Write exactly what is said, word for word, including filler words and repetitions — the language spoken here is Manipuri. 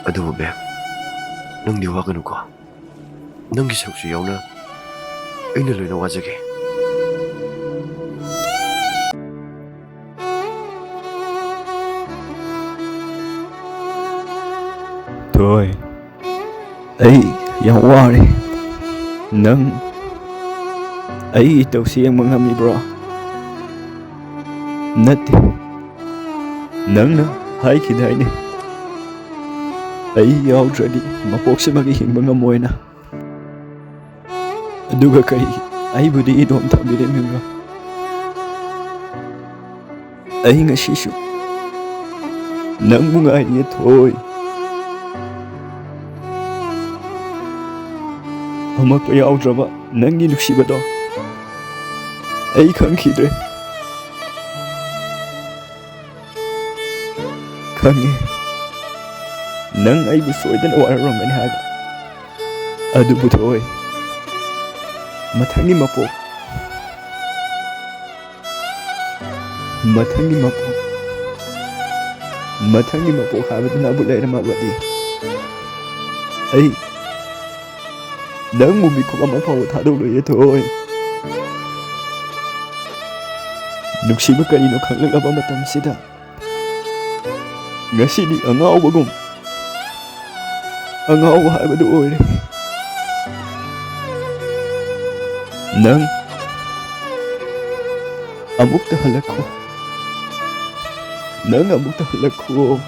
ꯑꯗꯨꯕꯨ ꯕꯦꯝ, ꯅꯪꯗꯤ ꯋꯥꯒꯅꯨꯀꯣ꯫ ꯅꯪꯒꯤ ꯁꯔꯨꯛꯁꯨ ꯌꯥꯎꯅ ꯑꯩꯅ ꯂꯣꯏꯅ ꯋꯥꯖꯒꯦ꯫ ꯊꯣꯏ, ꯑꯩ ꯌꯥꯝ ꯋꯥꯔꯦ꯫ ꯅꯪ ꯑꯩꯒꯤ ꯏꯇꯧꯁꯤ ꯌꯦꯡꯕ ꯉꯝꯃꯤꯕ꯭ꯔꯣ? ꯅꯠꯇꯦ, ꯅꯪꯅ ꯍꯥꯏꯈꯤꯗꯥꯏꯅꯦ, ꯑꯩ ꯌꯥꯎꯗ꯭ꯔꯗꯤ ꯃꯄꯣꯛꯁꯤꯃꯒꯤ ꯍꯤꯡꯕ ꯉꯝꯃꯣꯏꯅ꯫ ꯑꯗꯨꯒ ꯀꯔꯤ, ꯑꯩꯕꯨꯗꯤ ꯏꯗꯣꯝ ꯊꯝꯕꯤꯔꯝꯃꯤꯕ꯭ꯔꯣ? ꯑꯩ ꯉꯁꯤꯁꯨ ꯅꯪꯕꯨ ꯉꯥꯏꯔꯤꯌꯦ ꯊꯣꯏ꯫ ꯑꯃꯠꯇ ꯌꯥꯎꯗ꯭ꯔꯕ ꯅꯪꯒꯤ ꯅꯨꯡꯁꯤꯕꯗꯣ ꯑꯩ ꯈꯪꯈꯤꯗ꯭ꯔꯦ꯫ ꯈꯪꯉꯦ, ꯅꯪ ꯑꯩꯕꯨ ꯁꯣꯏꯗꯅ ꯋꯥꯔꯧꯔꯝꯒꯅꯤ ꯍꯥꯏꯕ꯫ ꯑꯗꯨꯕꯨ ꯊꯣꯏ, ꯃꯊꯪꯒꯤ ꯃꯄꯣꯛ, ꯃꯊꯪꯒꯤ ꯃꯄꯣꯛ, ꯃꯊꯪꯒꯤ ꯃꯄꯣꯛ ꯍꯥꯏꯕꯗꯨꯅꯕꯨ ꯂꯩꯔꯝꯃꯕꯗꯤ, ꯑꯩ ꯅꯪꯕꯨ ꯃꯤꯀꯨꯞ ꯑꯃ ꯐꯥꯎꯕ ꯊꯥꯗꯣꯛꯂꯣꯏꯌꯦ ꯊꯣꯏ꯫ ꯅꯨꯡꯁꯤꯕ ꯀꯔꯤꯅꯣ ꯈꯪꯂꯛꯂꯕ ꯃꯇꯝꯁꯤꯗ, ꯉꯁꯤꯗꯤ ꯑꯉꯥꯎꯕꯒꯨꯝ ꯑꯉꯥꯎꯕ ꯍꯥꯏꯕꯗꯨ ꯑꯣꯏꯔꯦ꯫ ꯅꯪ ꯑꯃꯨꯛꯇ ꯍꯜꯂꯛꯈꯣ꯫ ꯅꯪ ꯑꯃꯨꯛꯇ ꯍꯜꯂꯛꯈꯣ꯫